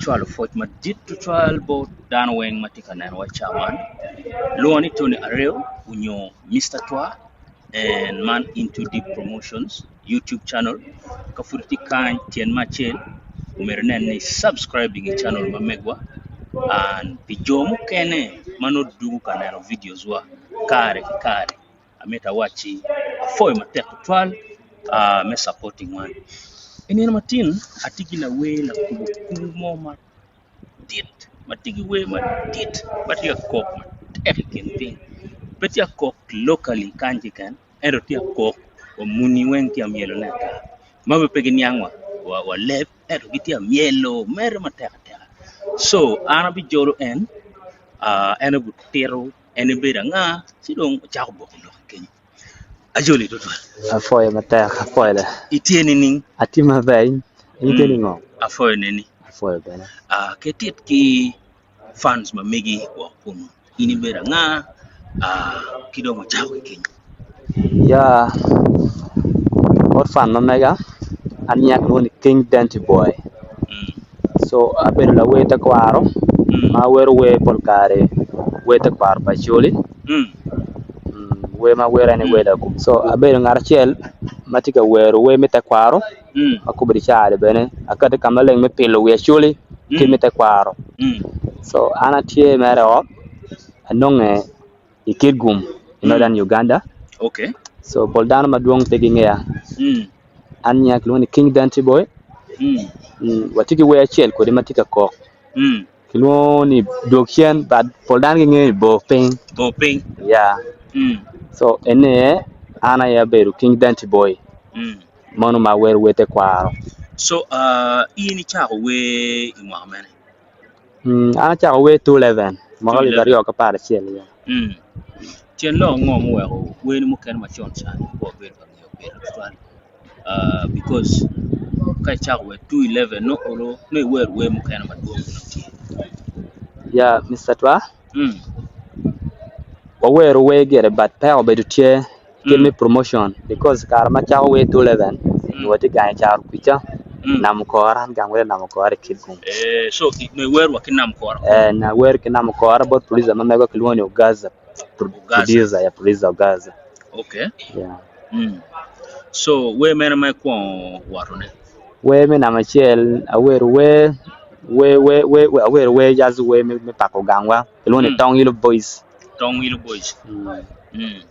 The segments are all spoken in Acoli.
Cwalo pwoc madit tutwal bot dano weng ma tye ka nenowa i cawa man lwongo ni Tony Areo onyo Mister Twa and man Into Deep Promotions YouTube channel ka pud itye kany tyen me acel omyero inen ni i subscribing i channel ma megwa and pi jo mukene ma nongo dwogo ka neno videos wa kare ki kare amito awacci apwoyo matek tutwal me supporting wan. I nino matin atye ki lawer lakubo kulu mo madit ma tye ki wer madit ma tye ka kok matek i kin piny pe tye ka kok locally kany keken ento tye ka kok wa muni weng tye ka myelone ata ma bene pe giniang wa leb ento gitye ka myelo mere matek ateka co an abijolo en en obitito En ebedo anga? Ci dong ocako boko lok kenyo. Ajoli tutwal. Apwoyo matek, apwoyo le. Itye nining? Atye maber, in itye ningo? Apwoyo neni. Apwoyo bene. Ah, ketit ki fans ma megi woko kunu. In ibedo anga? Ah, ki dong wacako ki kenyo. Ya, bot fan ma mega, an nyinga kilwongo ni King Denty Boy. So abedo lawer tekwaro ma awero wer pol kare wer tekwaro pa Acholi wer ma awero eni wer lagum so abedo ngat acel ma tye ka wero wer me tekwaro ma kobedi caa-ni bene akati ka maleng me pilo wi Acholi ki me tekwaro so an atye mere o anonge i Kitgum i Northern Uganda so pol dano madwong pe gingeya an nyinga kilwongo ni King Dante Boy watye ki wer acel kwede ma tye ka kok kilwongo ni dwog cen but pol dano gingeyo ni bor piny ya so eni aye an aye abedo King Dante Boy meno ma awero wer tekwaro. So in icako wer i mwaka mene? An acako wer 2011 mwaka alip aryo ki apar acel. Tyen lok ango muweko wer mukene macon ca pe wabedo ka ngeyo pire tutwal because ka icako wer 2011 nongo olo nongo iwero wer mukene madwong nongo tye. Ya Mister Twa, wawero wer gire but peko obedo tye kit me promotion because kare ma acako wer 2011 onongo watye gang i caro kwica namo kora an gang wer namo kora i Kitgum. Eh, so nongo iwero wa ki namo kora? Eh, awero ki namo kora bot producer ma mego kilwongo ni Ogaza. Producer, yeah, producer Ogaza. Okay. Yeah. Mm. So wer mene ma ikwongo wotone? Wer me namba acel awero wer wer wer wer awero wer just wer me, me pako gangwa kilwongo ni mm. Tong Ilo Boys. Tong Ilo Boys. Mm. Mm.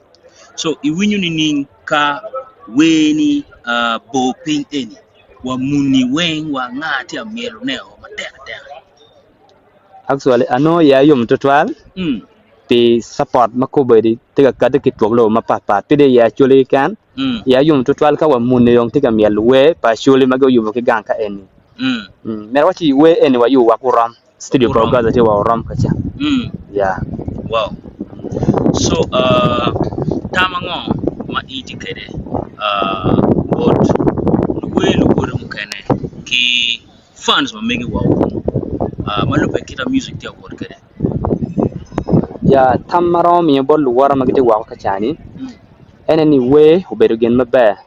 So iwinyo nining ka wer ni uh, bor piny eni wa muni weng wa nga tye amyelo ne o matek ateka? Actually anongo iya yom tutwal Mm. pi support ma kobedi tye ka kati ki twok lobo mapat pat pe dong iya Acholi keken Mm. iya yom tutwal ka wa muni dong tye ka myelo wer pa Acholi ma guyubo ki gang ka eni Mm. Mm, myero waci wer eni wayub wek orom studio pa Orom. Ogaza tye wa orom ka ca Mm. yeah. Wow. So uh, tam ango ma in itye kwede uh, bot luwer luwote mukene ki fans ma megi woko kunu uh, ma lubbe ki kita music tye ka wot kwede? Ya tam ma aromo miyo bot luwota ma gitye woko ka cani ene ni wer obedo gin maber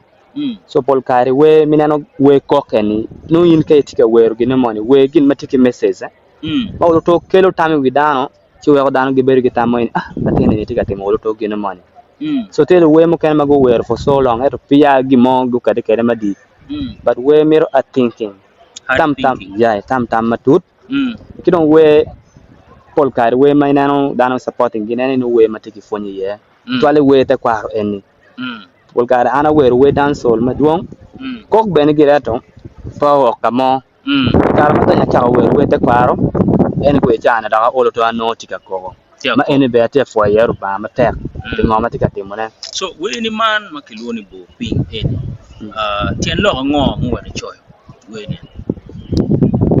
co pol kare wer ma ineno wer kok eni nongo in ka itye ka wero gin moni wer gin ma tye ki message ma oluto kelo tam i wi dano ci weko dano gibedo ki tam mo ni ah latin eni tye ka timo oluto gin moni co tye luwer mukene ma guwero for so long ento peya gin mo gukati kwede madit but wer mito a thinking tam tam ya itam tam matut ki dong wer pol kare wer ma ineno dano supporting gin ene nongo wer ma tye ki pwony iye tutwalle wer tekwaro eni pol kare an awero wer dancehall madwong kok bene gire ento pe oo ka mo i kare ma dong acako wero wer tekwaro en aye caa-ni dok aolo to anongo tye ka koko ma eni bene atye ka pwoyo iye Rubanga matek pi ngo ma tye ka timone. Co wer-ni man ma kilwongo ni bor piny eni tyen lok ango muweko icoyo wer-ni?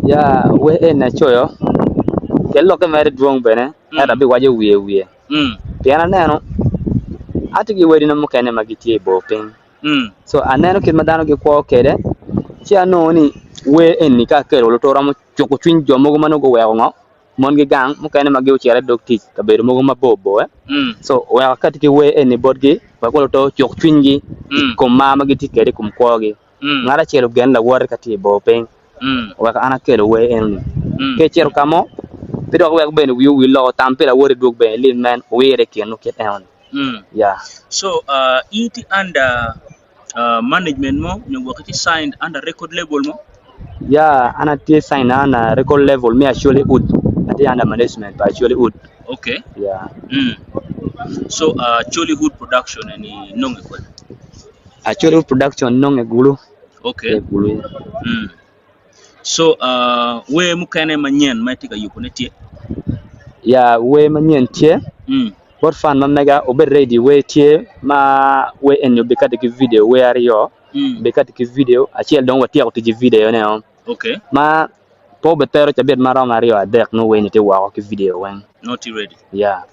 Ya wer eni acoyo tyen lokke mere dwong bene ento abiwaco wiye wiye pien aneno atye ki wadina mukene ma gitye i bor piny co aneno kit ma dano gikwo kwede ci anongo ni wer eni ka akelo luto romo cuko cwiny jo mogo ma nongo guweko ngo mongi gang mukene ma gucito i dog tic kabedo mogo mabor bor co oweko akati ki wer eni botgi wek luto ocuk cwinygi i kom mar ma gitye kwede i kom kwogi. Ngat acel ogen lawote ka tye i bor piny oweko an akelo wer eno-ni. Ka icito ka mo, pe dok iwek bene wii owil loko tam pi lawoti dwog bene ilim men owire i kinu kit enoni. Yeah. So in itye under management mo nyo gwok itye signed under record label mo? Yeah, an atye signed under record label me Acholi Hood. Atye under management pa Acholi Hood. Okay. Yeah. So Acholi Hood Production eni nonge kwene? Acholi Hood Production nonge Gulu. Okay. I Gulu. So wer mukene manyen ma itye ka yubone tye? Ya, wer manyen tye. Bot fan ma mega obed ready wer tye ma wer eni obikati ki video wer aryo obikati ki video acel dong watyeko tic ki video ne o. Okay. Ma pe obitero cabit maromo aryo adek nongo wer ni tye woko ki video weng. Nongo tye ready. Ya.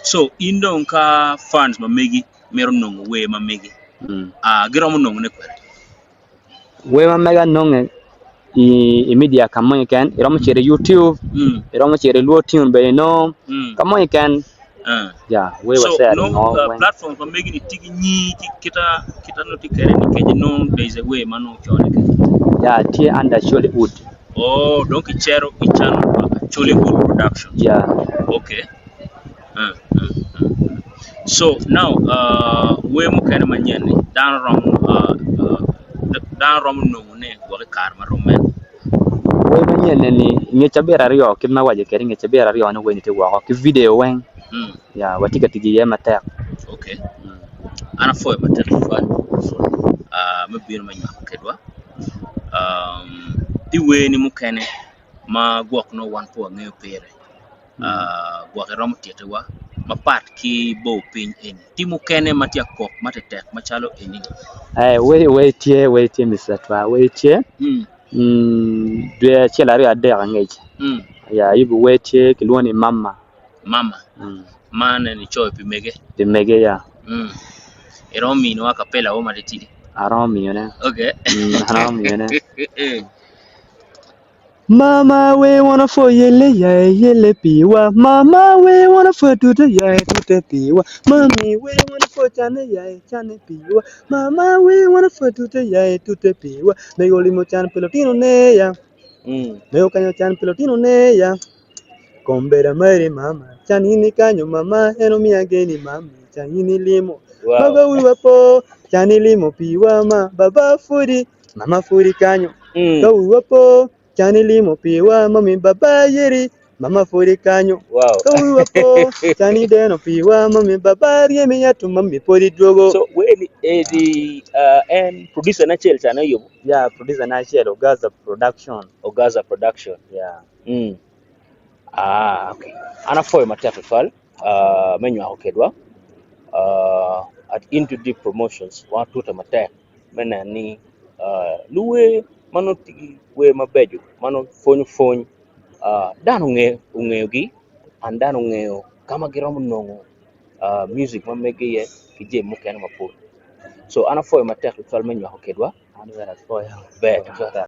So in dong ka fans ma megi mito nongo wer ma megi, giromo nongone kwede? Wer ma mega nonge i media ka mo keken iromo cito i YouTube, iromo cito i Luo Tune bene inongo ka mo keken ya wer So wa share nongo inongo weng. platform ma megi ni tye ki nyingi ki kita kita nongo tye kwede ni kece nongo there is a way ma nongo cone kwede. Ya tye under Acholi Hood. Oh dong kicito i channel pa Acholi Hood Productions. Ya. Okay. So now wer mukene manyen ni dano romo dano romo nongo ne gwok i kare ma rom mene? Wer manyen eni i nge cabit aryo kit ma awaco kwede i nge cabit aryo nongo wer ni tye woko ki video weng ya watye ka tic iye matek. Okay an apwoyo matek tutwal me bino me nywako kedwa tye wer ni mukene ma gwok nongo wan pe wangeyo pire gwok iromo titiwa mapat ki bor piny eni tye mukene ma tye akok ma tetek macalo eni. Wer tye wer tye Mister Twaa wer tye dwe acel aryo adek angec ya ayubo wer tye kilwongo ni mama. Mama man eni icoyo pi mege? Pi mege ya. Iromo miniwa akapela mo matitidi? Aromo miyone. Okay. Aromo miyone. Mama we wanna for yele ya yele piwa. Mama we wanna for tute ya tute piwa. Mami we wanna for chane ya chane piwa. Mama we wanna for tute ya tute piwa. Mego limo chan pi lutino ne ya. Mego kanyo chan pi lutino ne ya. Kombeda mari mama chan in ikanyo mama en omiya geni mami chan in ilimo. Wow. Baba wiwa po chan ilimo piwa ma baba fudi mama fudi kanyo. Ka wiwa po can ilimo piwa mami baba yeri mama pudi kanyo. Wow. Ka wiwa po can ideno piwa mami baba ryemi yato mami pudi dwogo. So weni edi en producer na acel can oyubo? Yeah, producer na acel Ogaza Production. Ogaza Production. Yeah. Ah, okay. An apwoyo matek tutwal me nywako kedwa at Into Deep Promotions wan watute matek me neno ni luwer ma nongo tye ki wer mabeco ma nongo pwonyo pwony dano ongeyogi and dano ongeyo ka ma giromo nongo music ma mege iye ki jami mukene mapol. So an apwoyo matek tutwal me nywako kedwa. Ber tutwal.